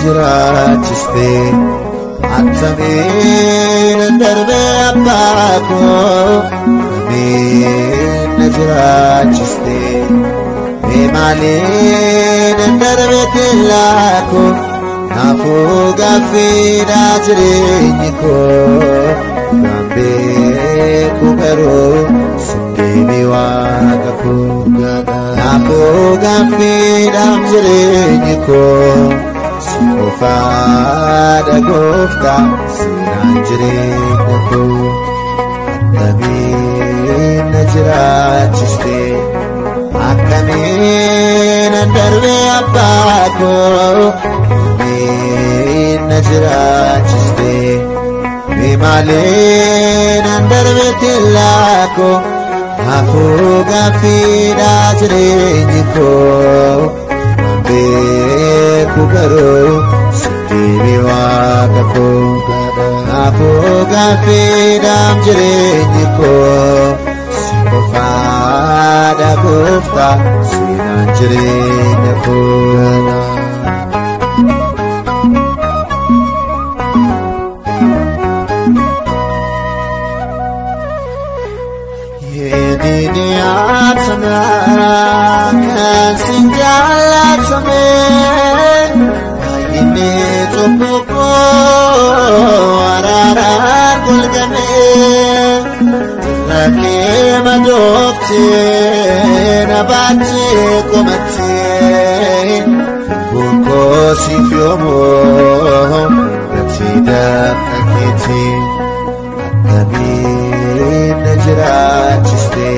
Jiraachiste attamiin darbee abbaa koo attamiin na jiraachiste mee maaliin darbee teellaa koo naafuu gaaffiidhaa jireenyi koo naan beeku garuu sin deebi waaqa koo naafuu gaaffiidhaaf jireenyi koo. Qofaadha gooftaa seenaan jireenya koo attamiin na jiraachiste akkamiin darbee abbaa koo attamiin na jiraachiste mee maaliin darbee teellaa koo naafuu gaaffiidhaa jireenyi koo. Beeku garuu sin deebi waaqa koo naafuu gaaffiidhaaf jireenyi koo si qofaadha gooftaa seenaan jireenya koo. Kan sin jaallatame baay'inni cubbuu koo araaraan golgame rakkee madooftee na baattee qomattee lubbuun koo siif yoomuu gatii dafqa keetii akkamiin na jiraachiste.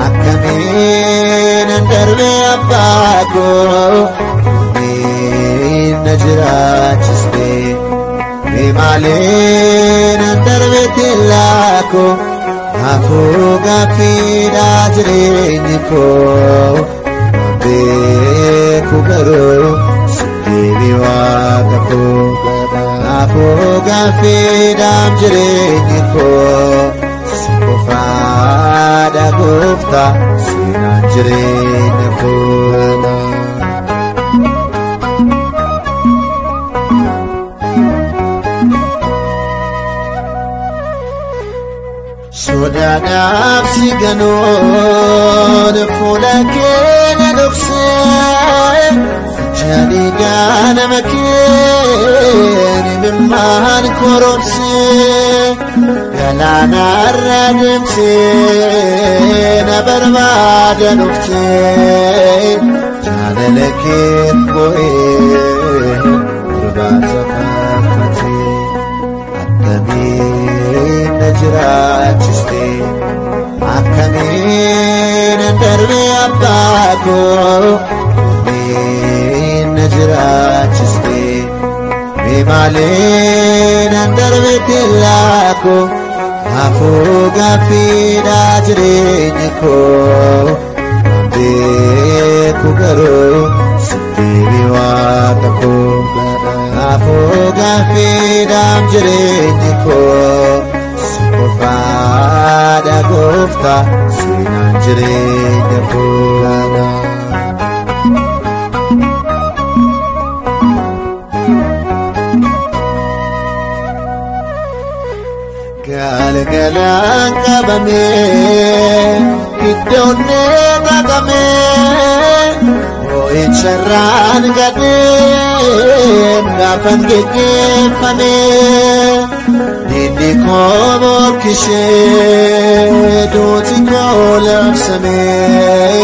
Akkamiin darbee abbaa koo akkamiin na jiraachiste mee maaliin darbee teellaa koo naafuu gaaffiidhaa jireenyi koo naan beeku garuu sin deebi waaqa koo naafuu gaaffiidhaaf jireenyi koo. Qofaadha gooftaa seenaan jireenya koo. Sodaadhaaf si ganoon fuula kee na dhoksee fincaanii ganama kee imimmaan koromsee. Galaanarra deemtee na barbaada dhuftee jaalala kee boo'ee barbaada faarfatee akkamiin na jiraachiste akkamiin darbee abbaa koo akkamiin na jiraachiste mee maaliin darbee teellaa koo. Naafuu gaaffiidhaa jireenyi koo naan beeku garuu sin deebi waaqa koo naafuu gaaffiidhaaf jireenyi koo si qofaadha gooftaa seenaan jireenya koo. Galgalaan qabamee iddoon dhaqamee boo'icharraan gadheen gaafan geggeeffamee diinni koo morkishee duuti koo labsamee.